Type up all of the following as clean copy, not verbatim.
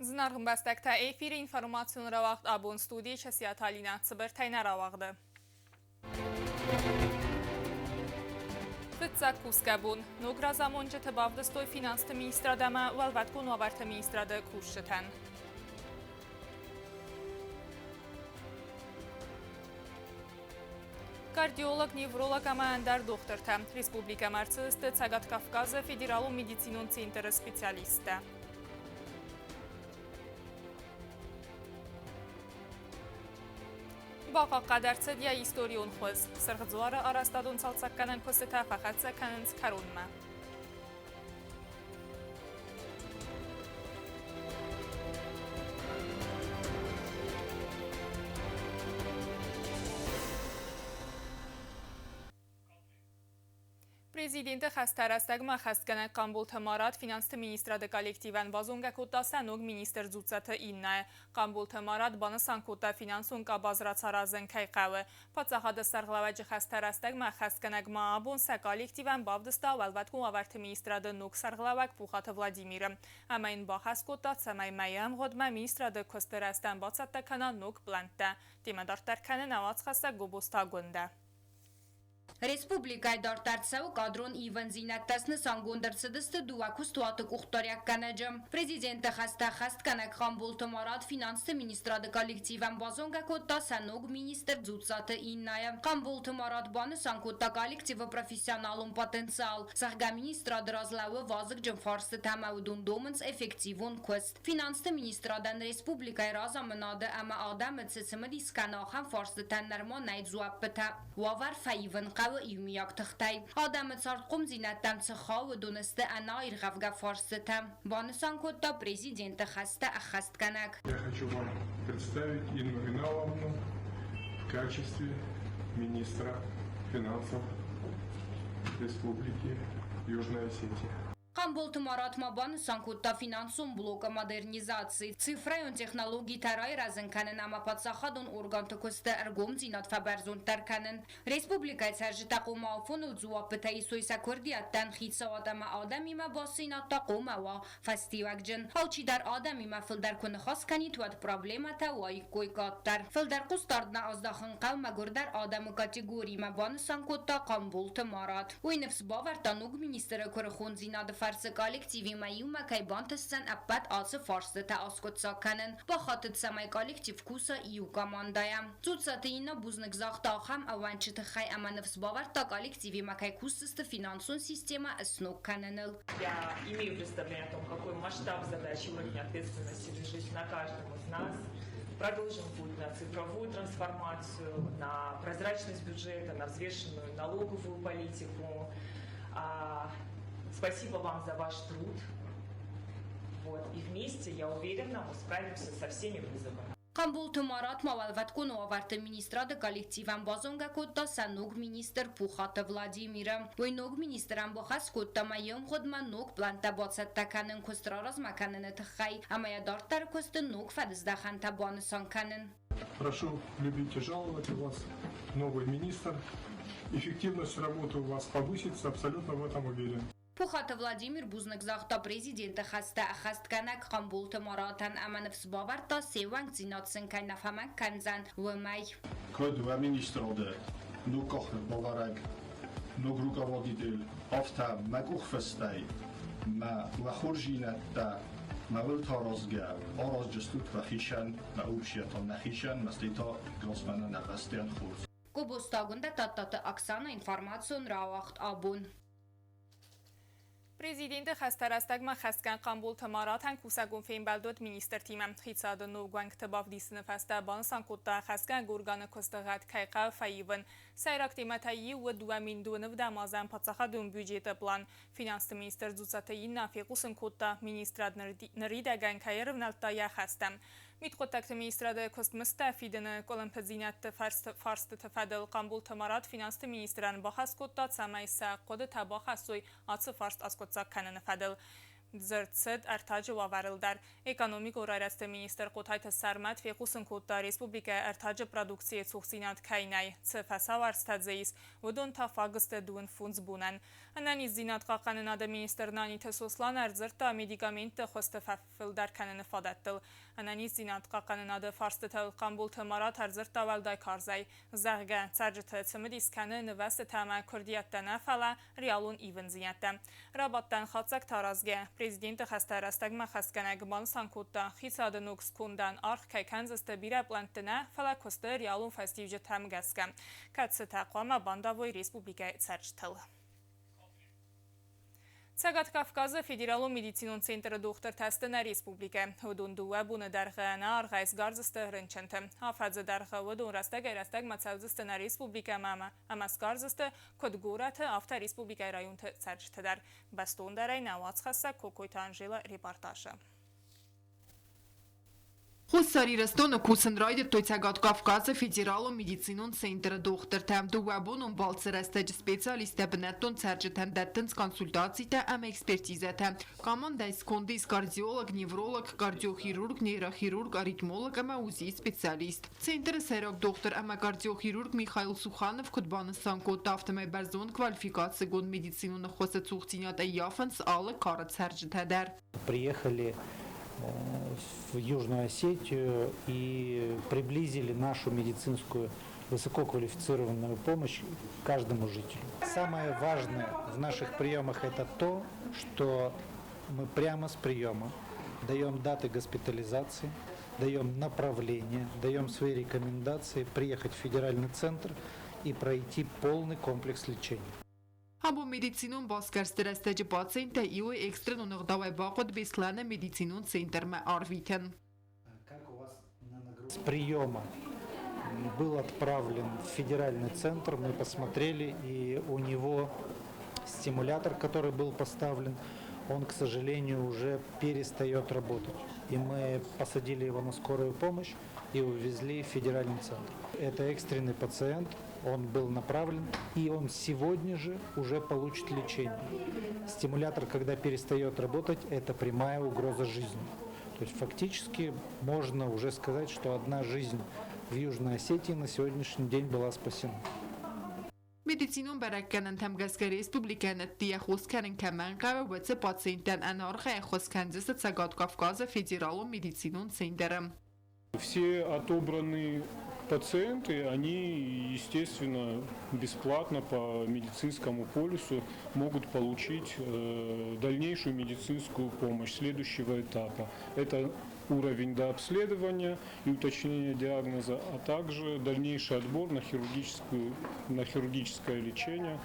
Зынаргъ ӕмбӕстӕгтӕ, эфиры информацион рауагъд абон студийы Часиаты Алинӕ цыбыртӕй нӕ рауагъды. Фыццаг кусгӕ бон. Ног разамонджыты бавдыстой финансты министрад ӕмӕ уӕлвӕткон уавӕрты министрады кусджытӕн. Кардиолог, невролог ӕмӕ ӕндӕр дохтыртӕ республикӕмӕ ӕрцыдысты Цӕгат Кавказы федералон медицинон центры специалисттӕ. Бахъахъхъӕд ӕрцыд йӕ историон хуыз. Сырх дзуары арӕзтадон цалцӕггӕнӕн куыстытӕ фӕхӕццӕ кӕнынц кӕронмӕ. Президенты хӕстӕ рӕстӕгмӕ хӕстгӕнӕг Хъамболты Марат финансты министрады коллективӕн базонгӕ кодта сӕ ног министр Дзуццаты Иннӕйы. Хъамболты Марат банысан кодта, финансон къабаз рацаразын кӕй хъӕуы. Паддзахады сӕргълӕууӕджы хӕстӕ рӕстӕгмӕ хӕстгӕнӕг ма абон сӕ коллективӕн бавдыста Уӕлвӕткон уавӕрты министрады ног сӕргълӕууӕг Пухаты Владимиры. Ӕмӕ йын бахӕс кодта, цӕмӕй мӕйы ӕмгъуыдмӕ министрады куысты рӕзтӕн бацӕттӕ кӕна ног пълӕнттӕ. Темӕ дарддӕр кӕны нӕ уацхӕссӕг Гобозты Агуындӕ. Республикӕйы дарддӕр цӕуы кадрон ивӕндзинӕдтӕ снысангонд ӕрцыдысты дыууӕ куыстуаты къухдариуӕггӕнӕджы. Президенты хӕстӕ ӕххӕстгӕнӕг Хъамболты Марат финансты министрады коллективӕн базонгӕ кодта сӕ ног министр Дзуццаты Иннӕйы. Хъамболты Марат банысан кодта коллективы профессионалон потенциал, зӕгъгӕ, министрады раз лӕууы вазыгджын фарстытӕ ӕмӕ уыдон домынц эффективон куыст. Финансты министрадӕн республикӕйы разамынады ӕмӕ адӕмы цы цымыдис кӕны, ахӕм фарстытӕн нырма нӕй дзуаппытӕ. Уавӕр фӕивын хъӕуы иумиаг тыхтӕй. Адӕмы цардхъомдзинӕдтӕм цы хауы, уыдон сты ӕнӕаиргъӕвгӕ фарстытӕ, банысан кодта президенты хӕстӕ ӕххӕстгӕнӕг. Я хочу вам представить Инну Иналовну в качестве министра финансов Республики Южная Осетия. Хъамболты Марат ма банысан кодта финансон блокы модернизаци, цифрӕйон технологитӕ райрӕзын кӕнын ӕмӕ паддзахадон органты куысты ӕргомдзинад фӕбӕрзонддӕр кӕнын. Республикӕйы цӕрджытӕ хъуамӕ афоныл дзуаппытӕ исой сӕ куырдиӕттӕн, хицауад ӕмӕ адӕмимӕ бастдзинад та хъуамӕ уа фӕстиуӕгджын. Алчидӕр адӕмимӕ фылдӕр куы ныхас кӕнид, уӕд проблемӕтӕ уаиккой къаддӕр. Фылдӕр хъусдард нӕ аздахын хъӕуы мӕгуырдӕр адӕмы категоримӕ, банысан кодта Хъамболты Марат. Уый ныфс бавӕрдта ног министры куырыхондзинады фӕрцы коллективимӕ иумӕ кӕй бантысдзӕн ӕппӕт ацы фарстытӕ аскъуыддзаг кӕнын. Бахатыд, цӕмӕй коллектив куса иу командӕйӕ. Дзуццаты Инна бузныг загъта ахӕм ӕууӕнчы тыххӕй ӕмӕ ныфс бавӕрдта коллективимӕ кӕй кусдзысты финансон системӕ сног кӕныныл. Я имею представление о том, какой масштаб задач и уровень ответственности лежит на каждом из нас. Продолжим путь на цифровую трансформацию, на прозрачность бюджета, на взвешенную налоговую политику. Спасибо вам за ваш труд. Вот. И вместе, я уверена, мы справимся со всеми вызовами. Хъамболты Марат ма уӕлвӕткон уавӕрты министрады коллективӕн базонгӕ кодта сӕ ног министр Пухаты Владимиры. Уый ног министрӕн бахӕс кодта мӕ йе мгъуыдмӕ ног плӕнттӕ бацӕттӕ кӕнын куыст раразмӕ кӕныны тыххӕй ӕмӕ йӕ дарддӕры куысты ног фӕдыздӕхӕнтӕ банысан кӕнын. Прошу любить и жаловать, у вас новый министр. Эффективность работы у вас повысится, абсолютно в этом уверен. Пухаты Владимир бузныг загъта президенты хӕстӕ ӕххӕстгӕнӕг Хъамболты Маратӕн ӕмӕ ныфс бавӕрдта, се ууӕнкдзинад сын кӕй нӕ фӕмӕнг кӕндзӕн, уымӕй. Кӕд уӕ министрады ног къахбавӕрӕг, ног руководитель, афтӕ мӕ къухфыстӕй мӕ уӕ хорздзинӕдтӕ мӕ уылты аразгӕ аразджыстут уӕхицӕн, мӕ общиятӕн нӕхицӕн, мӕ стӕй та Гроссманӕн ӕвӕстиат хорз. Гобозты Агуындӕ Тадтаты Оксана информацион рауагъд абон. Президенты хӕстӕ рӕстӕгмӕ хӕсгӕ Хъамболты Маратӕн кусӕгон фембӕлд уыд министртимӕ. Хицауады ног уӕнгты бавдисыны фӕстӕ банысан кодта, хӕсгӕ органы куысты гъӕд кӕй хъӕуы фӕивын. Сӕйраг темӕтӕй иу уыд 2009 азӕн паддзахадон бюджеты план. Финансты министр Дзуццаты Инна фехъусын кодта, министрад ныридӕгӕн кӕй ӕрывнӕлдта йӕ хӕстӕм. Мидхъуыддӕгты министрады куыстмыздтӕ фидыны къуылымпыдзинӕдты фарстыты фӕдыл Хъамболты Марат финансты министрӕн бахӕс кодта, цӕмӕй сӕ хъуыдытӕ бахӕссой ацы фарст аскъуыддзаг кӕныны фӕдыл. Дзырд цыд ӕртаджы уавӕрыл дӕр. Экономикон райрӕзты министр Хъотайты Сӕрмӕт фехъусын кодта, республикӕйы ӕртаджы продукцийы цухдзинад кӕй нӕй, цы фӕсауӕрцтӕ дзы ис, уыдон та фаг сты 25 бонӕн. Ӕнӕниздзинад хъахъхъӕнынады министр Наниты Сослан ӕрдзырдта медикаментты хуызты фӕфылдӕр кӕныны фадӕттыл. Ӕнӕниздзинад хъахъхъӕнынады фарстытыл Хъамболты Марат ӕрдзырдта уӕлдай карзӕй, зӕгъгӕ, цӕрджыты цымыдис кӕны нывӕзтытӕ ӕмӕ куырдиӕттӕ нӕ, фӕлӕ реалон ивындзинӕдтӕ. Рабадтӕн хатдзӕгтӕ аразгӕ, президенты хӕстӕ рӕстӕгмӕ ӕххӕстгӕнӕг банысан кодта, хицауады ног скондӕн аргъ кӕй кӕндзысты бирӕ пълӕнтты нӕ, фӕлӕ куысты реалон фӕстиуджытӕм гӕсгӕ, кӕцытӕ хъуамӕ бандавой республикӕйы цӕрджытыл. Цӕгат Кавказы федералон медицинон центры дохтыртӕ сты нӕ республикӕ. Уыдон 2 боны дӕргъы ӕнӕаргъӕй сгардзысты рынчынты. Афӕдзы дӕргъы уыдон рӕстӕгӕй-рӕстӕгмӕ цӕудзысты нӕ республикӕмӕ ӕмӕ сгардзысты куыд горӕты, афтӕ республикӕйы районты цӕрджыты дӕр. Бӕстондӕрӕй нӕ уацхӕссӕг Кокойты Анжела репортажы. Хуссар Ирыстоны кусын райдыдтой Цӕгат Кавказы федералон медицинон центры дохтыртӕ. Дыууӕбонон балцы рӕстӕджы специалисттӕ бынӕттон цӕрджытӕн дӕттынц консультацитӕ ӕмӕ экспертизӕтӕ. Командӕйы сконды ис кардиолог, невролог, кардиохирург, нейрохирург, аритмолог ӕмӕ УЗИ-специалист. Центры сӕйраг дохтыр ӕмӕ кардиохирург Михаил Суханов куыд банысан кодта, афтӕмӕй бӕрзонд квалификацигонд медицинон ӕххуысы цухдзинад ӕййафынц алы кары цӕрджытӕ дӕр. Приехали в Южную Осетию и приблизили нашу медицинскую высококвалифицированную помощь каждому жителю. Самое важное в наших приемах это то, что мы прямо с приема даем даты госпитализации, даем направление, даем свои рекомендации приехать в федеральный центр и пройти полный комплекс лечения. Абон медицинон басгӕрсты рӕстӕджы пациенттӕ иуӕй экстренон ӕгъдауӕй бахъуыд Беслӕны медицинон центрмӕ арвитын. С приема был отправлен в федеральный центр, мы посмотрели, и у него стимулятор, который был поставлен, он, к сожалению, уже перестает работать. И мы посадили его на скорую помощь и увезли в федеральный центр. Это экстренный пациент, он был направлен, и он сегодня же уже получит лечение. Стимулятор, когда перестает работать, это прямая угроза жизни. То есть фактически можно уже сказать, что одна жизнь в Южной Осетии на сегодняшний день была спасена. Медицинон бӕрӕггӕнӕнтӕм гӕсгӕ республикӕйӕн ӕддейӕ хос кӕнын кӕмӕн хъӕуы, уыцы пациенттӕн ӕнӕаргъӕй ӕххуыс кӕндзысты Цӕгат Кавказы федералон медицинон центры. Все отобранные пациенты, они, естественно, бесплатно по медицинскому полису могут получить дальнейшую медицинскую помощь следующего этапа. Это уровень дообследования и уточнения диагноза, а также дальнейший отбор на хирургическое лечение.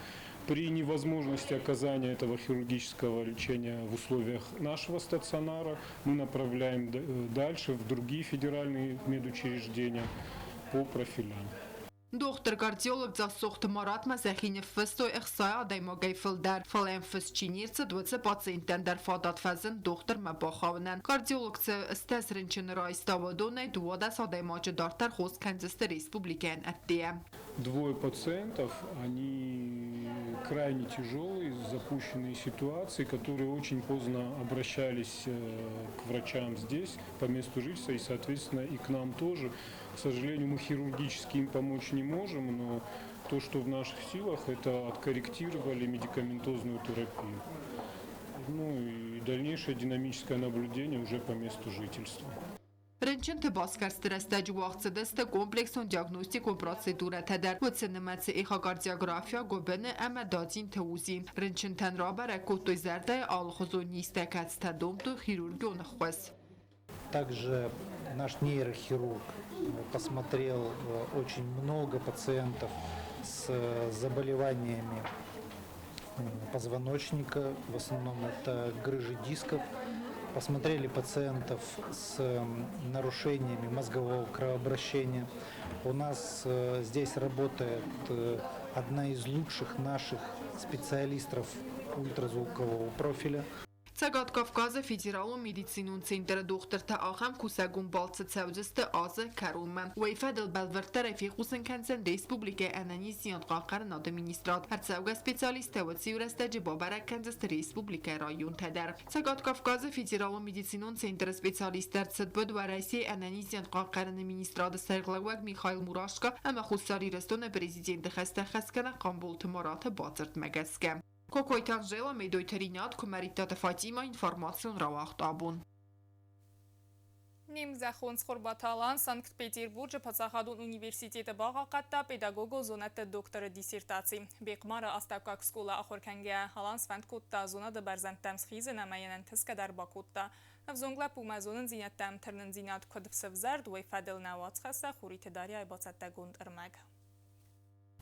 При невозможности оказания этого хирургического лечения в условиях нашего стационара мы направляем дальше в другие федеральные медучреждения по профилям. Дохтыр-кардиолог Дзассохты Марат ма сӕхи ныффыстой 60 адӕймагӕй фылдӕр, фӕлӕ йӕм фыст чи не рцыд, уыцы пациенттӕн дӕр фадат фӕзынд дохтырмӕ бахауынӕн. Кардиолог цы 18 рынчыны райста, уыдонӕй 12 адӕймаджы дарддӕр хос кӕндзысты республикӕйӕн ӕддейӕ. Двое пациентов, они крайне тяжелые, запущенные ситуации, которые очень поздно обращались к врачам здесь, по месту жительства, и, соответственно, и к нам тоже. К сожалению, мы хирургически им помочь не можем, но то, что в наших силах, это откорректировали медикаментозную терапию. Ну и дальнейшее динамическое наблюдение уже по месту жительства. Рынчынты басгӕрсты рӕстӕджы уагъд цыдысты комплексон диагностикон процедурӕтӕ дӕр, уыцы нымӕцы эхокардиография, гуыбыны ӕмӕ дадзинты УЗИ. Рынчынтӕн рабӕрӕг кодтой зӕрдӕйы алыхуызон низтӕ, кӕцытӕ домдтой хирургион ӕххуыс. Также наш нейрохирург посмотрел очень много пациентов с заболеваниями позвоночника, в основном это грыжи дисков. Посмотрели пациентов с нарушениями мозгового кровообращения. У нас здесь работает одна из лучших наших специалистов ультразвукового профиля. Цӕгат Кавказы федералон медицинон центры дохтыртӕ ахӕм кусӕгон балцы цӕудзысты азы кӕронмӕ. Уый фӕдыл бӕлвырддӕрӕй фехъусын кӕндзӕн республикӕйы ӕнӕниздзинад хъахъхъӕнынады министрад. Ӕрцӕугӕ специалисттӕ уыцы рӕстӕджы бабӕрӕг кӕндзысты республикӕйы районтӕ дӕр. Цӕгат Кавказы федералон медицинон центры специалисттӕ ӕрцыд Уӕрӕсейы ӕнӕниздзинад хъахъхъӕныны министрады сӕргълӕууӕг Михаил Мурашко ӕмӕ Хуссар Ирыстоны президенты хӕстӕ хӕсгӕнӕг Хъамболты Мараты бадзырдмӕ гӕсгӕ. Кокойты Анжела, Медойты Ринат, Куымӕридтаты Фатимӕ, информацион рауагъд абон. Не мзӕххон Цхуырбаты Алан Санкт-Петербурджы паддзахадон университеты бахъахъхъӕдта педагогон зонӕдты докторы диссертаци. Бехъмары астӕуккаг скъола ахуыр кӕнгӕйӕ, Алан сфӕнд кодта зонады бӕрзӕндтӕм схизын ӕмӕ йын ӕнтысгӕ дӕр бакодта. Ӕвзонг лӕппумӕ зонындзинӕдтӕм тырнындзинад куыд сӕвзӕрд, уый фӕдыл нӕ уацхӕссӕг Хуриты Дарьяйы бацӕттӕгонд ӕрмӕг.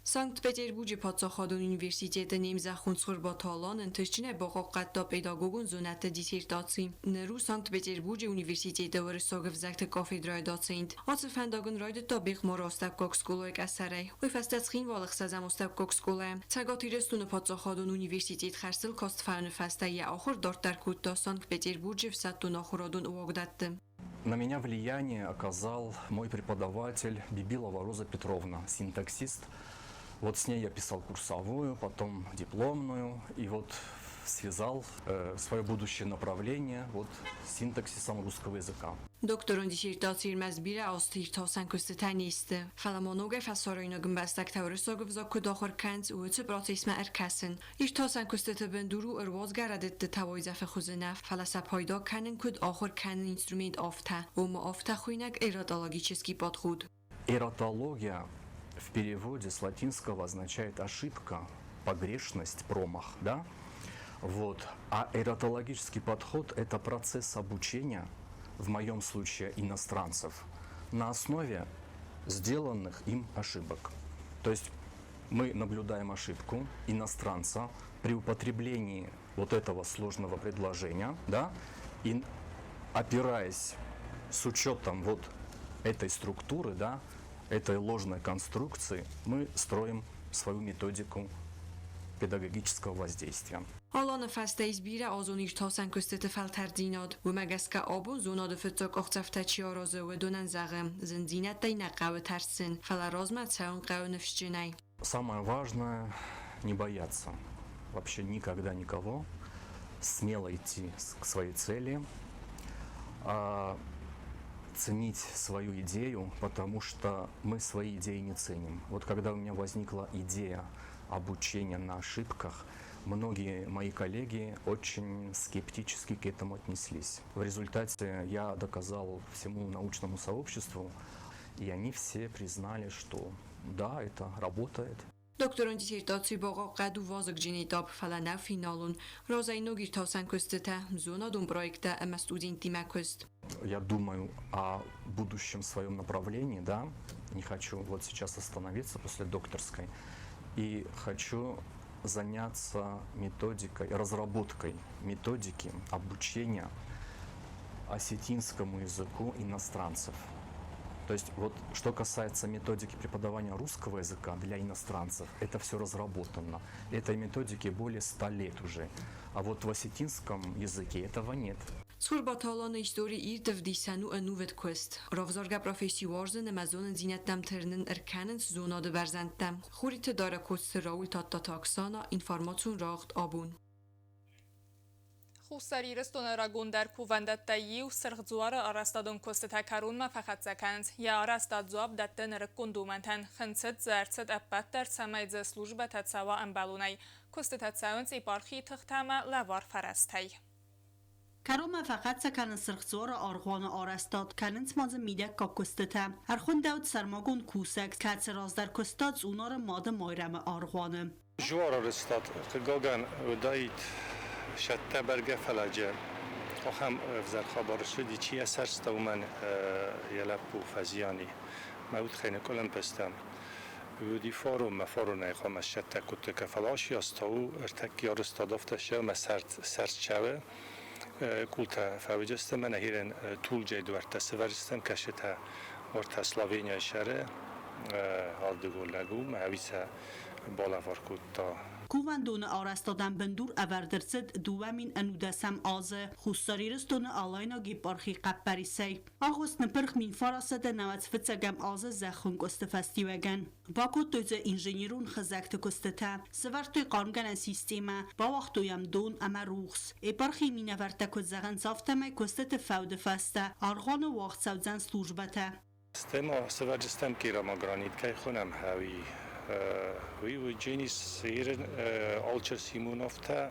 Санкт-Петербурджы паддзахадон университеты не мзӕххон Цхуырбаты Алан ӕнтыстджынӕй бахъахъхъӕдта педагогон зонӕдты диссертаци. Ныр у Санкт-Петербурджы университеты уырыссаг ӕвзӕгты кафедрӕйы доцент. Ацы фӕндаг ын райдыдта Бехъмары астӕуккаг скъолайы къӕсӕрӕй. Уый фӕстӕ Цхинвалы ӕхсӕзӕм астӕуккаг скъолайы. Цӕгат Ирыстоны паддзахадон университет хӕрзтыл каст фӕуыны фӕстӕ йӕ ахуыр дарддӕр кодта Санкт-Петербурджы ӕфсӕддон ахуырадон уагдӕтты. На меня влияние оказал мой преподаватель Бибилова Роза Петровна, синтаксист. Вот с ней я писал курсовую, потом дипломную, и вот связал свое будущее направление вот с синтаксисом русского языка. Докторон диссертацийы ӕрмӕст бирӕ азты иртасӕн куыстытӕ не сты, фӕлӕ ма ногӕй фӕсарӕйнаг ӕмбӕстӕгтӕ уырыссаг ӕвзаг куыд ахуыр кӕнынц, уыцы процессмӕ ӕркӕсын. Иртасӕн куыстыты бындур у ӕруадзгӕ рӕдыдтытӕ уайдзӕфы хуызы нӕ, фӕлӕ сӕ пайда кӕнын куыд ахуыр кӕнын инструмент афтӕ, ома афтӕ хуыйнӕг эротологический подход. Эротология в переводе с латинского означает ошибка, погрешность, промах, да? Вот. А эротологический подход – это процесс обучения, в моем случае иностранцев, на основе сделанных им ошибок. То есть мы наблюдаем ошибку иностранца при употреблении вот этого сложного предложения, да, и опираясь с учетом вот этой структуры, да, этой ложной конструкции, мы строим свою методику педагогического воздействия. Аланы фӕстӕ ис бирӕ азон иртасӕн куыстыты фӕлтӕрддзинад. Уымӕ гӕсгӕ абон зонады фыццаг къахдзӕфтӕ чи аразы, уыдонӕн зӕгъы, зындзинӕдтӕй нӕ хъӕуы тӕрсын, фӕлӕ размӕ цӕуын хъӕуы ныфсджынӕй. Самое важное – не бояться вообще никогда никого, смело идти к своей цели, ценить свою идею, потому что мы свои идеи не ценим. Вот когда у меня возникла идея обучения на ошибках, многие мои коллеги очень скептически к этому отнеслись. В результате я доказал всему научному сообществу, и они все признали, что да, это работает. Докторон диссертаци бахъахъхъӕд у вазыгджын этап, фӕлӕ нӕу финалон. Разӕй ног иртасӕн куыстытӕ, зонадон проекттӕ ӕмӕ студенттимӕ куыст. Я думаю о будущем своем направлении, да, не хочу вот сейчас остановиться после докторской, и хочу заняться методикой, разработкой методики обучения осетинскому языку иностранцев. То есть вот что касается методики преподавания русского языка для иностранцев, это все разработано. Этой методике более 100 лет уже. А вот в осетинском языке этого нет. Цхуырбаты Аланы истори ирд ӕвдисӕн у ӕнувыд куыст, равзаргӕ професси уарзын ӕмӕ зонындзинӕдтӕм тырнын ӕркӕнынц зонады бӕрзӕндтӕм. Хуриты Дарӕ Коцты Рауль Тадтаты Оксана, информацион рауагъд Абон. Хуссар Ирыстоны рагондӕр кувӕндӕттӕй иу Сырх Дзуары арӕзтадон куыстытӕ кӕронмӕ фӕхӕццӕ кӕнынц. Йӕ арӕзтад дзуапп дӕтты нырыккон домӕнтӕн. Хынцыд дзы ӕрцыд ӕппӕт дӕр, цӕмӕй дзы службӕтӕ цӕуа ӕмбӕлонӕй. Куыстытӕ цӕуынц епархийы тыхтӕ ӕмӕ лӕвар фӕрӕзтӕй. Кӕронмӕ фӕхӕццӕ кӕнынц Сырх Дзуары аргъуаны арӕзтад, кӕнынц ма дзы мидӕггаг куыстытӕ. Ӕрхуындӕуыд сӕрмагонд кусӕг, кӕцы раздӕр куыста Цъунары Мады Майрӕмы аргъуаны. Дзуарарӕзтад, хъыгагӕн, уыдаид сӕттӕ бӕргӕ, фӕлӕ ахӕм ӕвзӕр хабар ссыди, чи йӕ сӕрста, уымӕн йӕ лӕппу фӕзиани. Мӕ удхӕй ныкъуылымпы стӕм. Уыди фарон, мӕ фаронӕй хъуамӕ сцӕттӕ кодтой, фӕлӕ асиас та у, ӕртӕкки арӕзтад афтӕ ссӕуы, мӕ сӕрд цӕуы, къултӕ фӕуыдзысты, мӕнӕ хирен тулджӕй дуӕрттӕ сӕвӕрдзыстӕм, кӕсытӕ уӕртӕ Словенияйы сӕры алдыгон лӕг у, мӕ уый сӕ балӕвар кодта. Кувӕндоны арӕзтадӕн бындур ӕвӕрд ӕрцыд 2011 азы Хуссар Ирыстоны Алайнаг епархийы хъӕппӕрисӕй. Агъуыст ныппырх 1991 азы зӕххынкъуысты фӕстиуӕгӕн. Бакодтой дзы инженерон хызӕгты куыстытӕ, сӕвӕрдтой хъармгӕнӕн системӕ, бауагътой йӕм дон ӕмӕ рухс. Епархийы минӕвӕрттӕ куыд зӕгъынц, афтӕмӕй куыстыты фӕуды фӕстӕ аргъуаны уагъд цӕудзӕн службӕтӕ. Стӕ сӕвӕрдзыстӕм керамогранит, кӕй хонӕм хӕуи. Уый у Дженис Ирын Алчер Симоновтӕ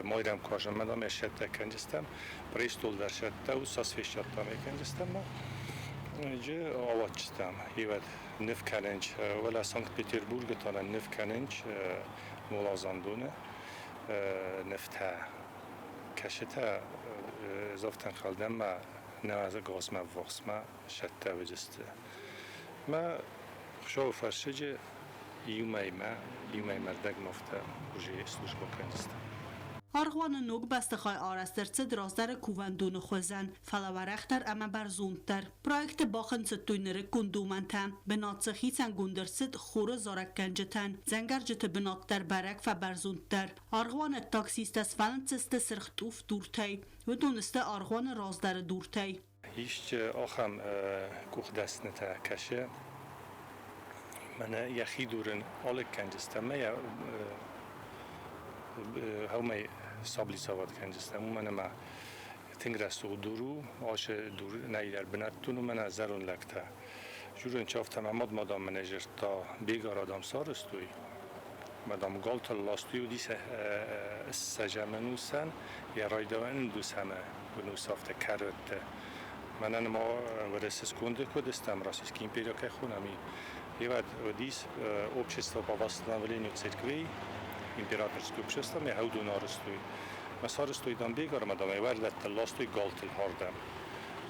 Майрӕм куазӕн мадам эшеттэ кӕнджыстӕм, престол дӕр шеттэ у, сасвещаттам кӕнджыстӕм ма. Джы аватчыстӕм, ивӕд ныв кӕнынч, уӕлӕ Санкт-Петербургы та ныв кӕнынч молазандоны нывтӕ. Кӕсытӕ завтӕн халдӕм ма нӕ газмӕ ввахсмӕ шеттэ уыдзысты. Мӕ Хуыцауы фӕрсыджы иу мӕймӕ, иу мӕймӕ рдӕгмӕ уже службӕ кӕндзыстӕм. Аргъуаны ног бӕстыхай арӕзт ӕрцыд раздӕры кувӕндоны хуызӕн, фӕлӕ уӕрӕхдӕр ӕмӕ бӕрзонддӕр. Проекты бахынцыдтой нырыккон домӕнтӕ. Бынат дзы хицӕнгонд ӕрцыд хоры зарӕггӕнджытӕн, дзӕнгӕрджыты бынат дӕр бӕрӕг фӕбӕрзонддӕр. Аргъуаны таксисттӕ сфӕлынддзысты сырх тъуф дуртӕй. Уыдон сты аргъуаны раздӕры дуртӕй. Исчи ахӕм къухдӕснытӕ кӕсы, мӕнӕ йӕхи дурын алыг кӕнджыстӕм, мӕ йӕ хӕумӕй саблицавад кӕнджыстӕм, уымӕн ӕмӕ тынг рӕсугъд дур у, ашы дур нӕйдӕр бынӕттон у, мӕнӕ зӕронд лӕгтӕ. Журын чафтӕ мӕ мад мадам менеджерта бегар адам сарызтой, мадам галтыл ластой уыдис ссӕзӕм ӕнусӕн, йӕ райдайӕн ӕндусӕмы ӕнусӕфтӕ кӕрӕтты. Мӕнӕн ма Уӕрӕсе сконды куыд стӕм, Российский империя кӕй хонӕм, ивӕд уыдис общество по восстановлению церквей, императорское общество, мӕ хӕудон арызтой. Мӕ сарызтой дам бегар, мадам ӕвӕрдӕттӕ ластой галтыл хардӕм.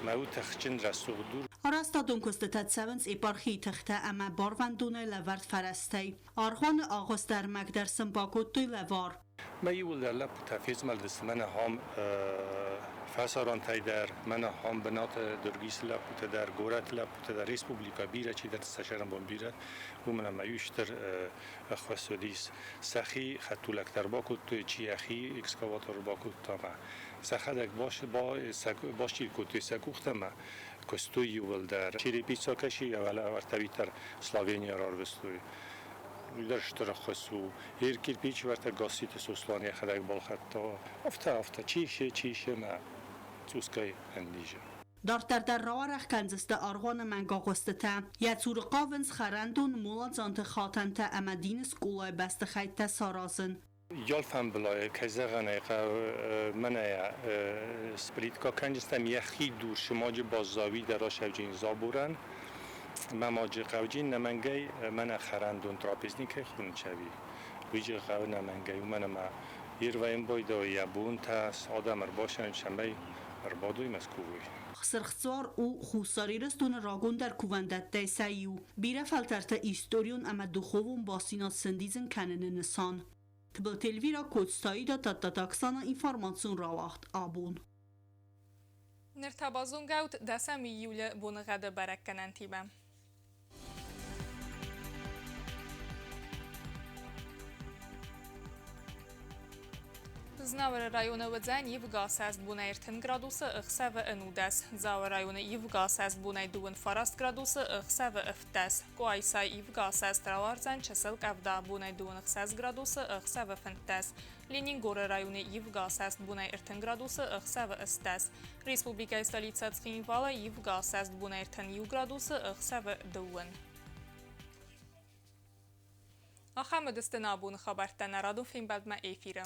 Мӕ у тыхджын рӕсугъд дур. Арӕзтадон куыстытӕ цӕуынц епархийы тыхтӕ ӕмӕ барвӕндонӕй лӕвӕрд фӕрӕзтӕй. Аргъуаны агъуысты ӕрмӕг дӕр сын бакодтой лӕвар. Мӕ иууылдӕр лӕппутӕ фезмӕлдысты мӕнӕ хам фӕсарӕнтӕй дӕр, мӕнӕ хам бынаты Дургисы лӕппутӕ дӕр, горӕты лӕппутӕ дӕр, республикӕ бирӕ чидӕрты сӕ сӕрӕнбон бирӕ, уымӕн ӕмӕ иу стыр ӕххуыс уыдис. Сӕхи хӕдтулӕгтӕ ӕрбакодтой, чи йӕхи экскаватор ӕрбакодта ӕмӕ сӕхӕдӕг басчъил кодтой сӕ къухтӕ ӕмӕ куыстой иууылдӕр. Черепица кӕси, ӕвӕртӕвитӕр Словенийӕ рарвыстой. Уый дӕр стыр ӕххуыс у. Ер кирпич вӕртӕ Гасситы Сослан йӕхӕдӕг балхӕдта. Афтӕ, афтӕ, чи се, чи се мӕ цъусгай ӕндизы. Дарддӕр дӕр рауӕрӕх кӕндзысты аргъуаны мӕнгагъуыстытӕ. Йӕ цуры хъавынц хӕрӕндон, моладзанты хатӕнтӕ ӕмӕ дины скъолайы бӕстыхӕйттӕ саразын. Алфамбылайы, кӕй зӕгъын ӕй хъӕуы, мӕнӕ сплитка кӕнджыстӕм йӕхи дур сымаджы баззауи дӕр асӕвджын заборӕн. Мӕ маджы хъӕвджын нӕмӕнгӕй мӕнӕ хӕрӕндон трапезникӕй хонычӕви. Уыйджы хъӕуы нӕмӕнгӕй, уымӕн ӕмӕ ирвӕйын байдайы йӕ бонтӕ, адӕм ӕрбасӕн, цӕмӕй ӕрбадой Мӕскуыйы. Сырх дзуар у Хуссар Ирыстоны рагондӕр кувӕндӕттӕй сӕ иу. Бирӕ фӕлтӕрты историон ӕмӕ духовон бастдзинад сӕндидзын кӕныны нысан. Тыбылты Эльвира, Коцты Аида, Тадтаты Оксана, информацион рауагъд «Абон». Ныр та базонгӕут 10 июлы боныгъӕды бӕрӕггӕнӕнтимӕ. Знауыры районы уыдзӕн ивгӕ сӕст бонӕй 30 градусы, ӕхсӕвы 11. Дзауы районы ивгӕ сӕст бонӕй 29 градусы, ӕхсӕвы 17. Къуайсайы ивгӕ сӕст рауардзӕн чысыл къӕвда бонӕй 26 градусы, ӕхсӕвы 15. Ленингоры районы ивгӕ сӕст бонӕй 30 градусы, ӕхсӕвы 10. Республикӕйы столицӕ Цхинвалы ивгӕ сӕст бонӕй 31 градусы, ӕхсӕвы 2. Ахӕм уыдысты нӕ абоны хабӕрттӕ нӕ радон фембӕлдмӕ эфиры.